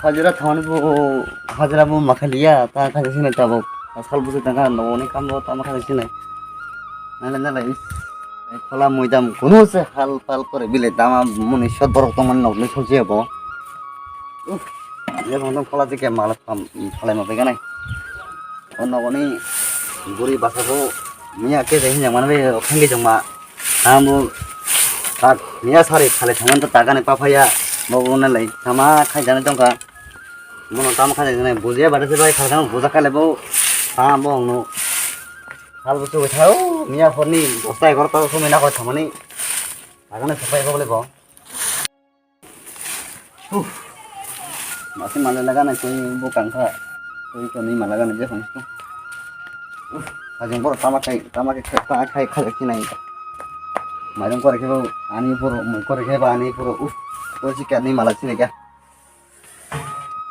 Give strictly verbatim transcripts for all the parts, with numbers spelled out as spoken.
Hajira thangmani bo, hajira bo makhaliya, ta khaja sinai tabuk. Sal busu tangkha, nogoni kam bo tama khaja sinai. Nalai, nalai. Khola moidam kunu se hal pal kore bile tama muni sot borok tongmani nogni sojia bo. Uff, ye bangtong khola jike mala phalai ma beganai. O nogoni buri basa bo miya khe hinjak mani bai khangki jongma. Ang bo tak miya sari phalai thangmani to takani paphaya. Bo bo nalai tama khaijani tongkha. Bono tamo khaijak nai bujiya bade se bai khalai thang bujak khailai bo. Tamo bo ang no. Hal bo chubai thao miya horni dosta egarota somoi nakoi thangmani. Takani sapai bo le bo. Uff. Masi male lagana koi bo kangkha. Koi to ni malaga na je hong. Uff. Hajong boro tama khai, tama khai, tama khai khai khai nai. Mairong kore khe bo ani puro, mui kore khe bo ani puro. Uff. Koi si kani mala sini kya.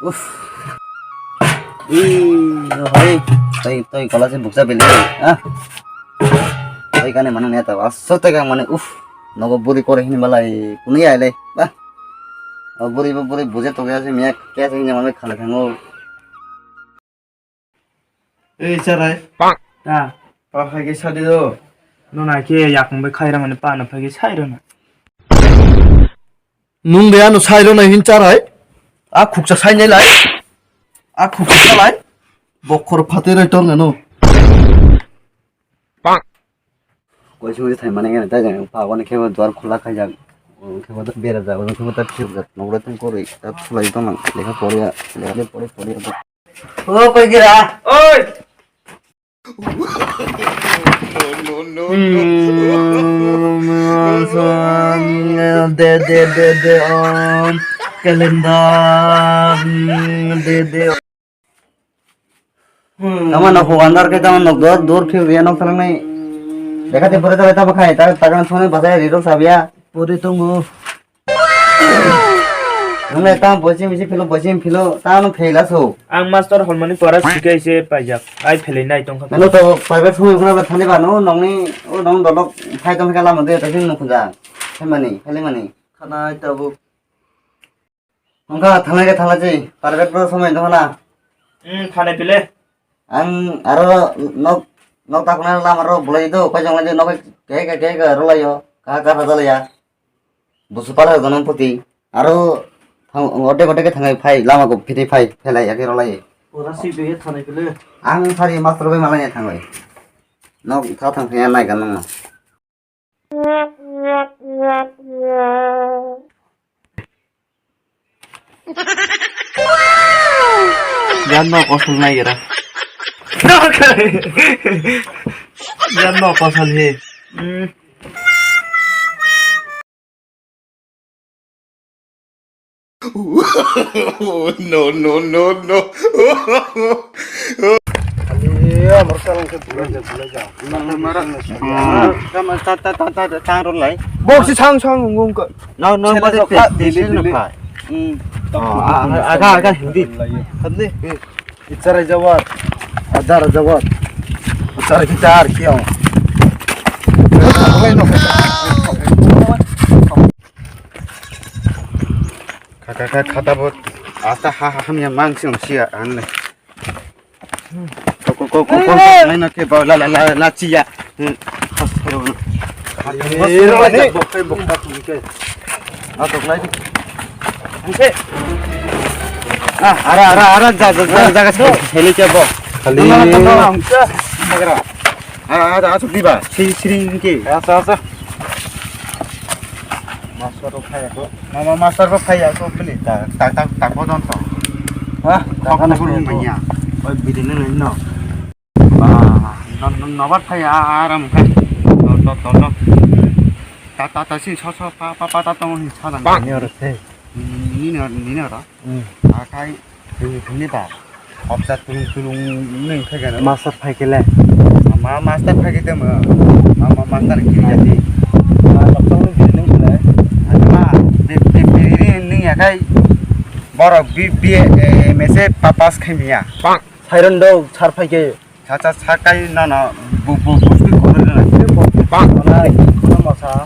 Uff. Ih, hoi. Toi, toi, kola se buksa beli. Ah. Toi kani manu ne ta. Aso te kang mane, uff. Nogo buri kore hini balai. Kuni ai le. Bah. O buri bo buri buje to gaya se miya kya se hini mane khala thango. Ei charai. Ta. Pa phai ke sadi do. No na ke yakung bai khaira mane pa na phai ke sai rona. Nung de ano sai rona hin charai. A khuksa sai nai lai. A khuksa sai lai. Bokhor phate rai tong ano. Koi sung thai mane ngene ta jang pa gone khebo duar khula khai jang. Khebo ta bera jang, khebo ta phir jang. Nogre tong kori ta phulai tong nang. Lekha pori ya, lekha pori pori. O koi gira. Oi. De de de de om calendar de de. Tama nok andar ke tama nok dor dur phir ya nok thangnai. Dekha te pore tale tama khai ta ta kan sone basai ri rok sabya. Pore tongo. Nung le tamo boisim bisi philo, boisim philo, tamo phela so. Ang master holmani pora sikai se paijak. Ai phelai nai tongkha. Nalo to private school kuna ba thani ba no nongni o nong dolok phai tong kala mode to sin nukhuja. Phaimani, phaimani. Khana ai tabuk. Nongkha thanai ke thanai chi. Private bro somoi tong na. Hmm, thanai pile. Ang aro nok nok takna lama ro bulai do, koi jong lai do, nok ke ke ke ke ro lai yo. Ka ka ra da ya. Busu pala ganang puti. Aro thang ode ode ke thangai phai lama ko phiti phai phelai ake rolai. Ora si be thanai pele. Ang sari master bai malai thangai. Nok tha thang phai nai ganang. Yan no kosol nai gira. Yan no kosol he. No, no, no, no. Kali amar salang ke bulai ja, bulai ja. Mara. Tama ta ta ta ta ta ta ro lai. Bok si sang sang ngung ko. No, no, ba de pe, pe, pe, no phai. Hmm. Oh, aga aga Hindi. Hindi. Ichara jawat. Adar jawat. Ichara kita ar kiyo. Kaka kaka kata bot. Asta ha ha hamya mang sing sia anne. Ko ko ko ko ko. Nai na ke ba la la la la chia. Hmm. Bok kai bok ta tuni ke. A tok lai. Anse. Ah, ara ara ara ja ja ja ja ka heli ke bo. Khali. Tama tama angsa. Bagra. Ah, ah, ah, sudi ba. Sri sri ke. Asa asa. Master rok phai ako. Mama master rok phai ako beli. Tak tak tak tak bodon to. Wah, tak tak na bulu manya. Oi bidin na no. Ba, no no no bat phai aram kha. To to to to. Ta ta ta si so so pa pa pa ta tong hi sa dang. Ni ora se. Ni ni ni ni ora. Hmm. Akai, hini, hini ta. Opsa tulung tulung nung khai gana. Master phai kele. Ma master phai kete ma. Ma ma master kiri jadi. Ma master nung kiri nung kele. Ma, be, be, be, nung ya kai. Borok B, B, eh, M S A pa pass khai miya. Sairon do sar phai ke. Cha cha cha kai no no bu bu bu bu kono na. Bang. Kono masa.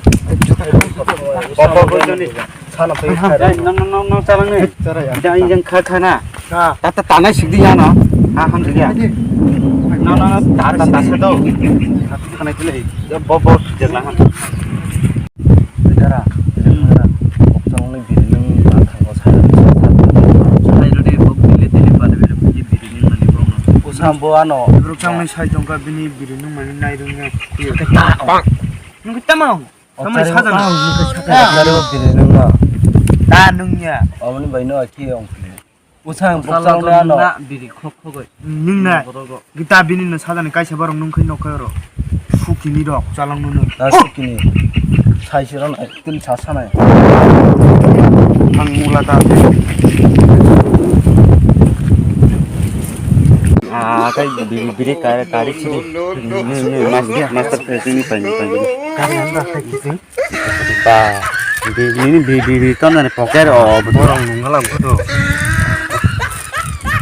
Bo bo bo joni. Thana phai. Ei, no, no, no, no, chalangni. Chara ya. Jang, jang, kha, kha na. Ka. Ta, ta, tanai sikdi ya, no. Ha, ham sikdi ya. Ini. No, no, no, ta, ta, ta, sa do. Thana kile. Ya, bo, bo, jagla han. Dara. Dara. Bokchang ni biri nung ma thango sa. Sa, sa, sa. Sa, sa, sa, bok bile, bile, bale, bile, bile, biri nung mani bok no. Bosam bo ano. Bokchang ni sai tongka bini biri nung mani nai rung ya. Nung kita mau. Tamai sajana. Biri nungno. Da nungya. Aboni bai no aki ong phili. Usang bokchang na no. Biri khok khogoi. Nungna. Gita bini no sajani kaisa borok nungkhai nokhai oro. Sukini rok chalang nunu. Da sukini. Sai siro nai. Tun sa sanai. Ang mula ta. Ah, kai biri, biri kare, kare sini. Mas, master pressing ni pani, pani. Kare anda kai kisi. Ba, biri, biri, biri, biri, ton nani poker o, borong nungala gudo.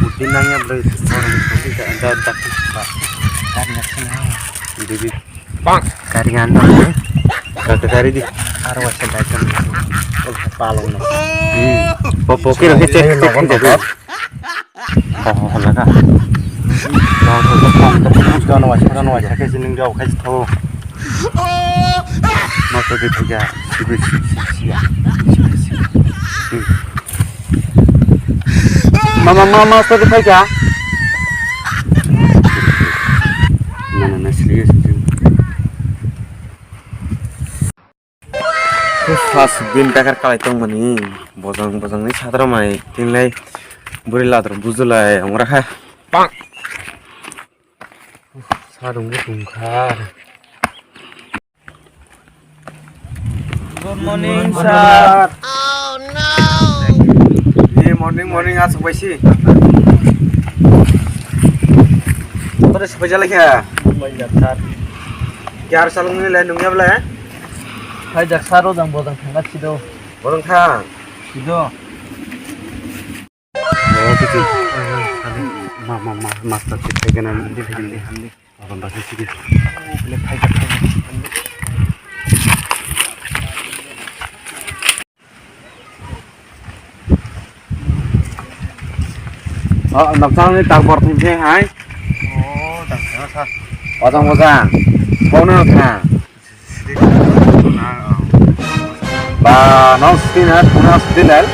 Budi nangya beri, borong budi da, da, da, ba. Kare sini. Biri. Bang. Kari ngan dong, eh. Kata kari di. Aro wacha dai kan. Palong no. Hmm. Popo kira ke cek cek cek. Oh, oh, laga. Kau tu kau tu kau tu no wacha no wacha ke sining jauh kai tu. Mau tu di tiga. Sibir sibir sia. Sibir sibir. Hmm. Mama, mama, sadi phaikha. Na, na, na, serious. First din bekar kalai tongmani, bojang, bojang ni sadra mai, tinglai, buri ladro, bujulai, ongrakha. Bang. Sadung bo tongkha. Good morning, sir. Hey, morning, morning, asok bai si. Tore sopai jala kha? Kya ar salong ni lai nungya bla? Hai jak saro jang bodang thangna sido. Bodang thang. Sido. Ma, ma, ma, master si phai gana, hamdi, hamdi, hamdi. Abang basi sigi. Oh, noksa ni tak bor thim se hai. Oh, tak sa sa. Ojang ojang. Kono kha. Ba, nong sini na, tuna sini lel.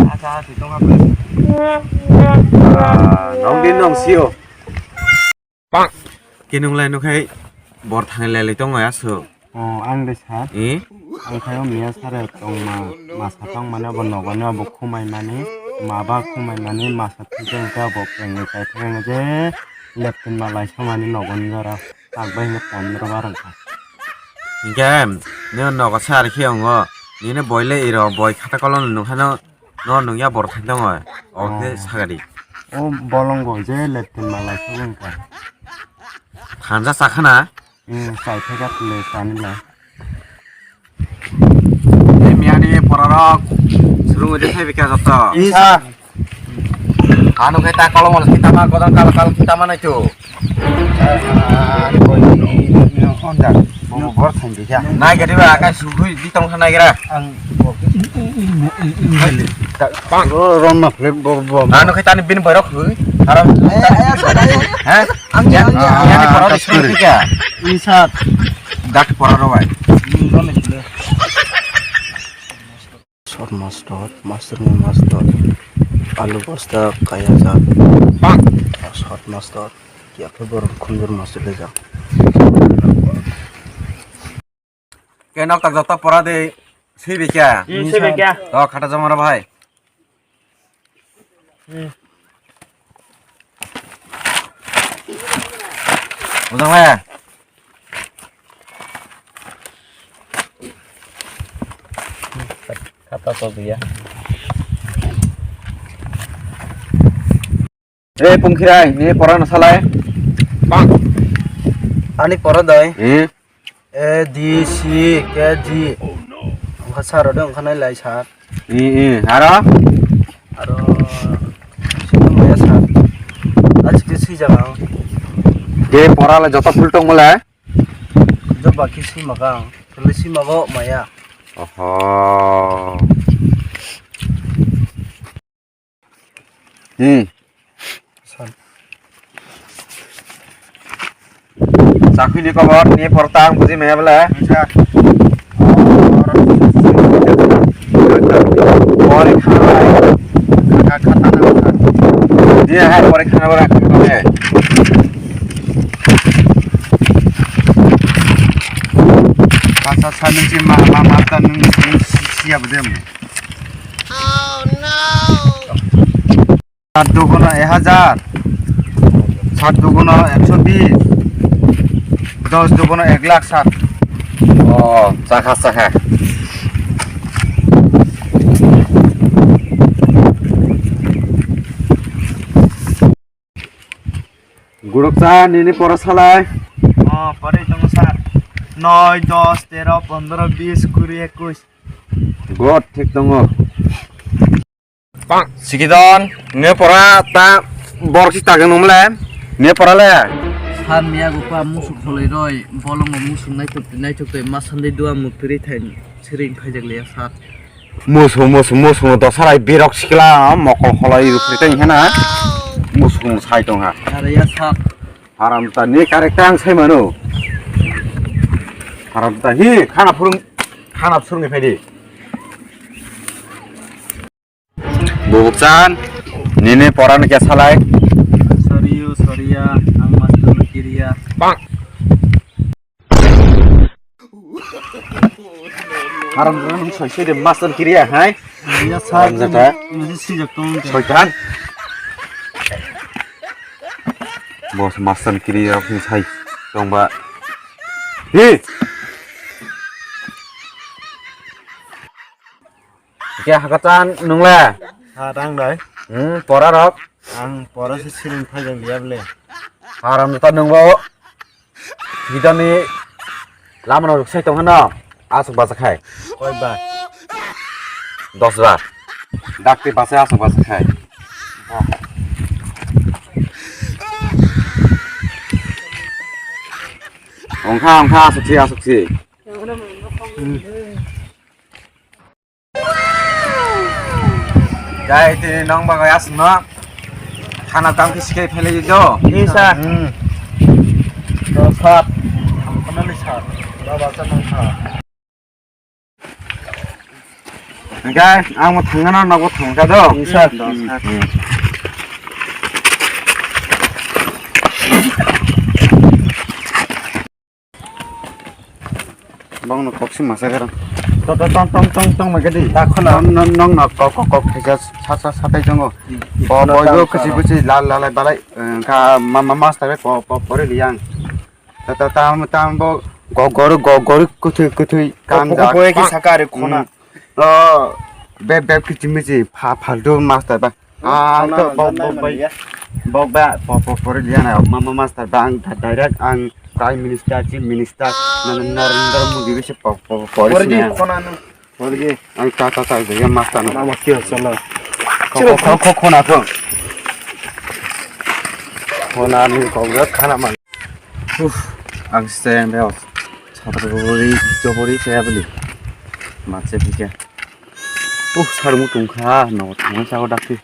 Asa, asa, tong apa? Ba, nong din nong sio. Bang. Kinung lai nukhai bor thang lai lai tong ya su. Oh, ang de sa. Eh? Ang khayo miya sare tong ma, masa tong mane bo nogo no bo khumai mani, ma ba khumai mani masa thijeng ta bo peng ni kai thang je leptin ma lai samani nogo ni jora. Tak bai no pondro bar wngkha. Hingke nini nogo se ar khe wngo. Nini boi le iro boi khata kolom nungkha no, no nungya borok thang tongo. O khe sagadi. O bolong bo je leptin malai khe wngkha. Khanja chakhana? Hmm, chai thai kha le chani le. Ei miyani porarok surung udi thai bikha joto. Isa. Ano khe ta kolom wal kita ma godang kal kal kita ma nai tu. Ani koi ni ni honda. Bo bor thang di ja. Nai gari ba ka sugui di tong khanai gra. Ang bo. Ro ron ma flip bo bo. Ano khe tani bin borok hui. Aro. Ha? Ang ya, ang ya. Ani porarok surung bikha. Isa. Dak porarok bai. Short master, master ni master, alu bosta kaya jak, short master, ya khe borok khunjur master le jak. Ke nok tak joto pora de, swi bikha. Hmm, swi bikha. To khata jama ra bhai. Hmm. Ujang le. Kata to dia. Eh, Pungkhirai, ni pora no salai. Bang. Ani pora doi. Eh. A, D, C, K, G. Wngkha sir, ode wngkha nai lai sir. I, i, aro? Aro, sini maya sir. Achi ke sui jaga. Je pora le joto full tong mole? Joba ke sui maga. Kali sui maga maya. Oho. Hmm. Sakhuini kobor ni porta ang buji maya bela. Pore khanai. Dia hai pore khana bara khana. Kasa sani si ma ma ma ta nung nung si si ya budem. সাত দুগুণ এক হাজার, সাত দুগুণ একশো বিশ, দশ দুগুণ এক লাখ ষাট। O, chakha, chakha. Guruksa, nini pora salai. O, pore tongo sir. Noi, dos, tero, pondro, bis, kuri, ekus. God, thik tongo. Sikidon, ne pora ta borok si tagang nung le, ne pora le. Sir, miya gukha musuk holoi roi, bolongo musuk naituk, naituk tei masandi dua mukturi thain siring phaijak liya sir. Musu, musu, musu, dosarai birok sikla mokol holoi rukri tei hena. Musu sai tong ha. Are ya sir. Haram ta ni karek tang sai mano. Haram ta hi khana phurung, khana phurung ni phaidi. Bubukchan, nini porano kya salai? Sorry, o, sorry ya, ang master kiriya. Haram rang soi soi de master kiriya, hai? Ya, sir, haram jata. Ini sih jak tong. Soitan. Bos master kiriya, sini sai. Tong ba. Hi. Khe hakachan nungle? Ha, rang dai. Hmm, pora rok? Ang pora se siring phaijak liya ble. Haram jata nungbo. Bidani lama no sai tong hano. Asuk basa khai. Koi ba? Dos ba. Dakti basa asuk basa khai. Ongkha, ongkha, asuk si, asuk si. Jai tini nong bagai asno. Khana tang khe sikai phailai do. Ni sa. Hmm. Do sat. Khana ni sa. Baba sa nong sa. Jai ang mo thangna nogo thangka do. Ni sa. Hmm. Bongno kok si masa garang. To, to, tong, tong, tong, tong, ma gadi. Ta khuna. Nong, nong, nong, no, kok, kok, kok, kisa, sa, sa, sa, tai jongo. Bo, bo, yo, kasi, kasi, la, la, la, balai, eh, ka, ma, ma, mas, tabe, po, po, pore liang. Ta, ta, ta, ta, bo, go, go, go, go, kuthui, kuthui, kan, ja. Boy ki sakare khuna. Hmm. Oh, beb, beb, kichi, michi, pha, phaltu, mas, tabe. Ah, to bok, bok bai. Bok ba, po, po, pore liya na, mama master ba ang direct ang Prime Minister, Chief Minister, na, na, Narendra Modi bisi po, po, pore. Pore di siya. Khona no. Pore di. Ang ta, ta, ta, ya master na. Nama kyo sala. Ko, ko, ko, ko, khona ko. Khona ni ko ga khana man. Uf, ang se ang deo. Sabri, jobori se abli. Matse bike. Uh, sarung tongkha, no, thangma sao dakti.